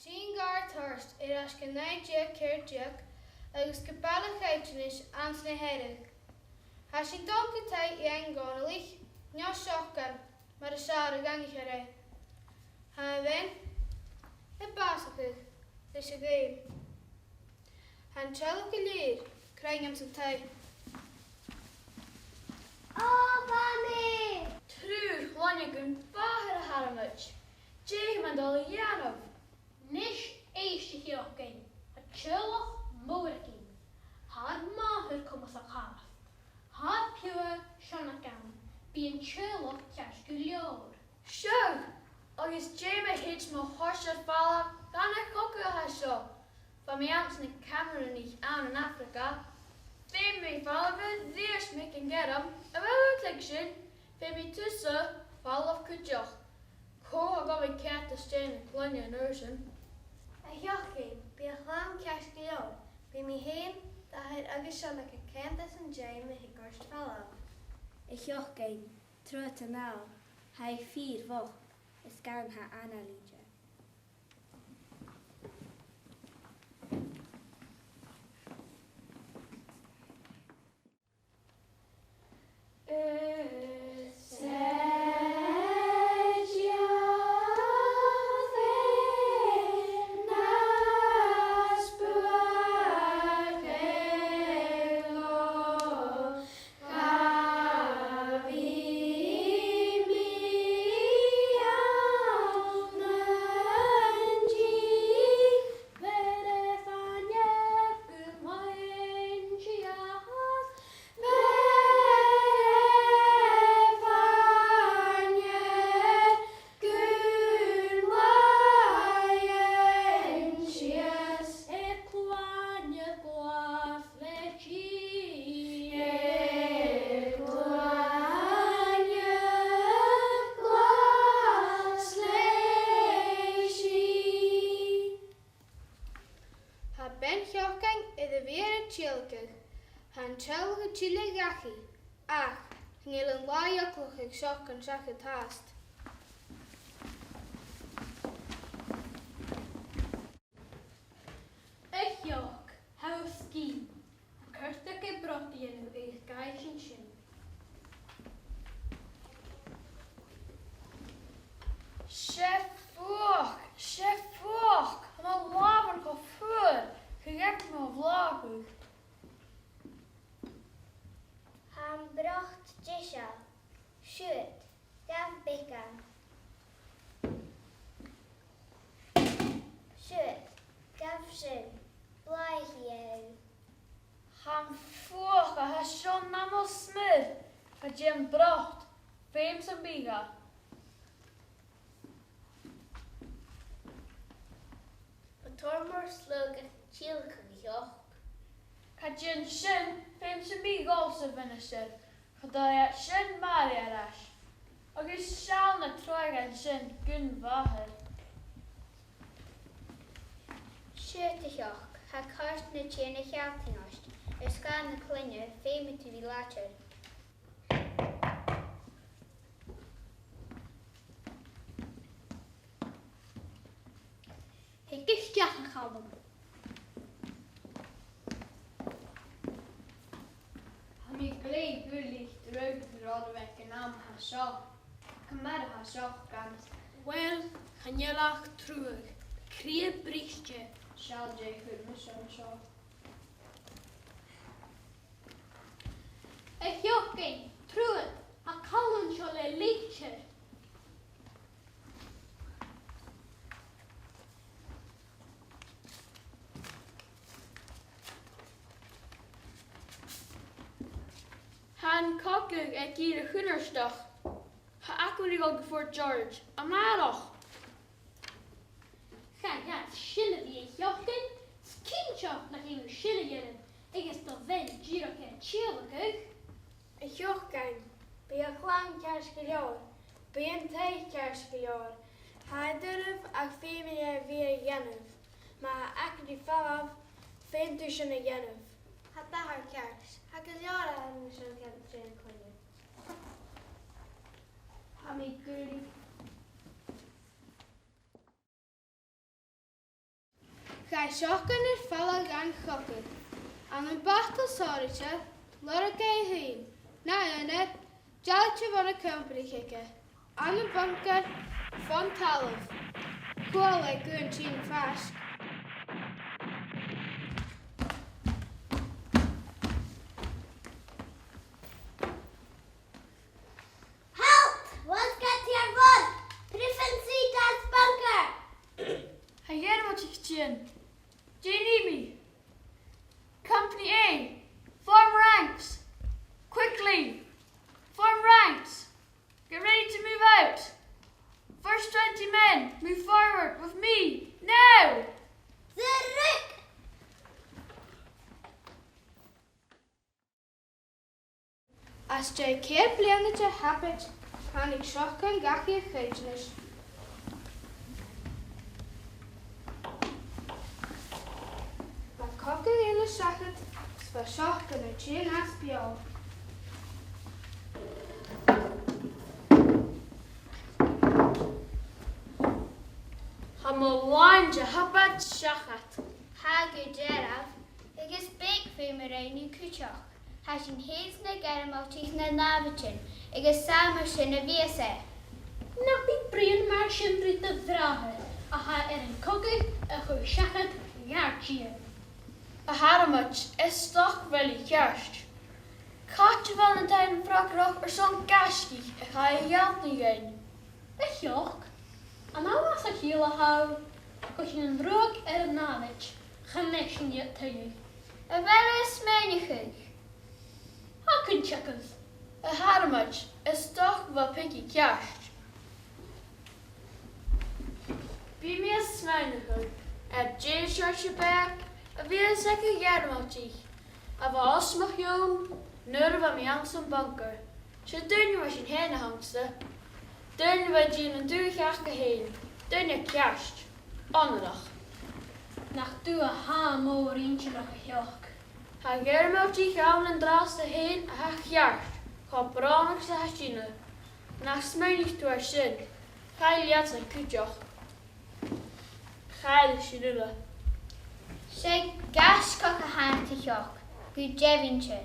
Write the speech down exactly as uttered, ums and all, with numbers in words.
Sinn gar toirt air ais gu naoi deug ceithir deug agus gu Baile a' Chaighdinnis anns na Hearadh. Tha sinn a' dol gu taigh Iain Dhòmhnallaich, no Seocan, mar as fheàrr a dh'aithnichear e. Tha a bhean a' bàsachadh leis a' gheama. Tha an teaghlach gu lèir cruinn anns an taigh. Ò, a Mhamaidh! Triùir chloinne gun mhàthair a th' ormsa. Dè tha mi a' dol a dhèanamh? A-nis, èist, a Sheocain, tha teaghlach mòr againn. Tha ar màthair comasach fhathast. Tha ar piuthar seann ann, bidh an teaghlach ceart gu leòr. Seadh, agus dè mu thèid mo thoirt air falbh dhan a' chogadh a tha seo? Bha mi anns na Camshronaich ann an Afraga. Feumaidh mi falbh a-rithist, Mhic an Ghearraim. A bheil thu a' tuigsinn? Feumaidh tusa falbh cuideachd. Cò tha gu bhith ceart às dèidh na cloinne an uair sin? A Sheocain, bidh a' chlann ceart gu leòr. Bidh mi fhìn, d' athair agus Seonag ceart às an dèidh mo thèid ort falbh. A Sheocain, trobhad a-nall, tha i fìor bhochd, is gun tha Anna lìonta. Tha bean Sheocain air a bhith air a tilgeil. Tha an teaghlach a' tilleadh dhachaigh, ach chan eil an latha eagalach aig Seocan seachad fhathast. A Sheoc, tha thu sgìth. Tha cuideigin brot a' dèanamh aig gach aon sin. 'S e fuachd, 's e fuachd, tha mo làmhan cho fuar, cha ghabh mi mo bhlàthachadh. Tha am brot deiseil. Siuthad, gabh beagan. Siuthad, gabh sin. Blàth e. Tha am fuachd a tha seo nam smuir. Cha dèan brot feum sam bith dha. Bu toil leam mo shluagh a thilgeil, a Sheoc. Cha dèan sin feum sam bith dhomhsa, a mhinistear. Cha toir iad sin Màiri air ais. Agus seall na tròigean sin gun mhàthair. Siuthad, a Sheoc, tha cairt na tìre na shealltainn ort. Air sgàth na cloinne, feumaidh tu bhith làidir. Thig a-steach, a Chaluim. Tha mi glè bhuidheach gun robh thu aig an àm a tha seo. Ciamar a tha Seocan? Uill, chan eil ach truagh, cridhe briste. Seall dè chuir mise an seo. A Sheocain, truagh, tha Calum seo le litir. Tha an cogadh aig ìre chunnartach. Tha againn ri dhol gu Fort George a-màireach. Cha ghabh sin a bhith, a Sheocain. 'S cinnteach nach fheum thu sin a dhèanamh agus do bhean dìreach air tìodhlacadh. A Sheocain, bidh a' chlann ceart gu leòr, bidh an taigh ceart gu leòr. Tha e doirbh ach feumaidh e a bhith a dhèanamh. Ma tha againn ri falbh, feumaidh tu sin a dhèanamh. Tha d' athair ceart, tha gu leòr a th' ann an seo ceart, a Sheocain. Tha mi duilich. Seachdain air falbh dhan chogadh. Ann am bata sònraichte, lorg e e fhèin, na aonar, dealbh bho na Cumbraich aige. Ann am bunker, fon talamh. Chuala e gun teine faisg. Halt! What's got your vote? Prifency das bunker! Tha Ghearmailtich a' tighinn. Dè nì mi? Company A, form ranks! Quickly! Form ranks! Get ready to move out! First twenty men, move forward with me, now! The Rick! Às dèidh ceithir bliadhna de shabaid, thàinig seachdain dhachaigh a' choimhearsnais. Bha cogadh eile seachad, 's bha seachdain a' tighinn às beò. Tha mo làmhan de shabaid seachad. Tha gu dearbh, agus beag feum a rinn thu cuideachd. Tha sinn fhèin 's na Gearmailtich na nàimhdean, agus 's ann mar sin a bhios e. Nach bi bruidhinn mar sin ri do bhràthair, a tha air an cogadh a chur seachad dhar dìon. A Shearmaid, is dòcha gu bheil thu ceart. Càit a bheil an t-ainm freagarrach airson gaisgich a chaidh a ghealltainn dhuinn? A sheòc, an ann às a chèile a tha thu? Cuiridh sinn an ruaig air an nàmhaid, chan eil sinn iad tuilleadh. A bheil thu a' smaoineachadh? Tha cuimhne agad. A Shearmaid, is dòcha gu bheil Peigi ceart. Bidh mi a' smaoineachadh, air dè seòrsa beachd a bhios aig a' Ghearmailtich a bha os mo chionn nuair a bha mi anns a' bhunker. 'S e duine mar sinn fhèin a th' annsa. Duine a bha a' dèanamh an dùthaich aca fhèin. Duine ceart. Onarach. Nach tu a tha mòr inntinneach, a sheòc. Tha a' Ghearmailtich ann an-dràsta fhèin a tha ceart, cho brònach 's a tha sinne. Nach smaoinich tu air sin? Chaill iadsan cuideachd. Chaill sinn uile. 'S e gaisgeach a th' annta, a sheòc, gu deimhinne.